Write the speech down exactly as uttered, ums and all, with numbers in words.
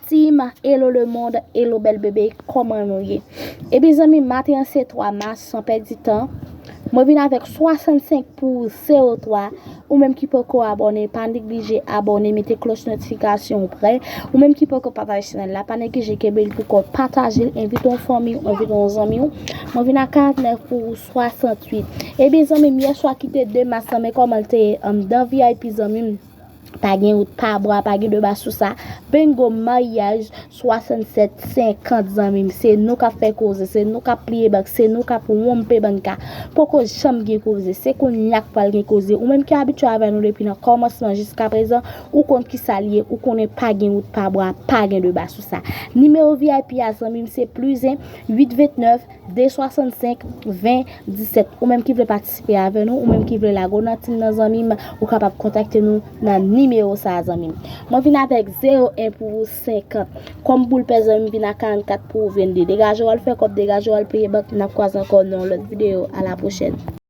Team, hello le monde, hello bèl bebe, kòman nou ye? Ebyen zanmi, maten an se twa mas, san pèdi tan. Mwen vin avèk swasannsenk pou zewo twa. Ou menm ki poko abòne, pa neglije abòne, mete klòch notifikasyon ou prè. Ou menm ki poko pataje chanèl la, pa neglije kenbe l pou kò, pataje l, envite yon fanmi w, envite yon zanmi w. Mwen vin a karantnèf pou swasanntuit. Ebyen zanmi m, yè swa ki te de mas lan, men kòman l te ye anndan V I P zanmi m. Pa gen wout pa bwa, pa gen deba sou sa. Bingo, maryaj, swasannsèt senkant zanmi m. Se nou k ap fè koze, se nou k ap pliye bank, se nou k ap wonpe bank la. Poko janm gen koze, se kounye a k pral gen koze. Ou menm ki abitye avè nou depi nan kòmansman jiska prezan, ou konn ki sa l ye, ou konnen pa gen wout pa bwa, pa gen deba sou sa. Nimewo V I P a zanmi m se plis en uit ventnèf de swasannsenk ven disèt. Ou menm ki vle patisipe avè nou, ou menm ki vle lage w nan team nan zanmi m, ou kapab kontakte nou nan nimewo sa a zanmi m. Mwen vin avèk zewo en pou senkant. Kòm boul pè zanmi m vin a karannkat pou vennde. Degaje w al fè kòb, degaje w al peye bank, n ap kwaze ankò nan yon lòt videyo. A la pwochèn.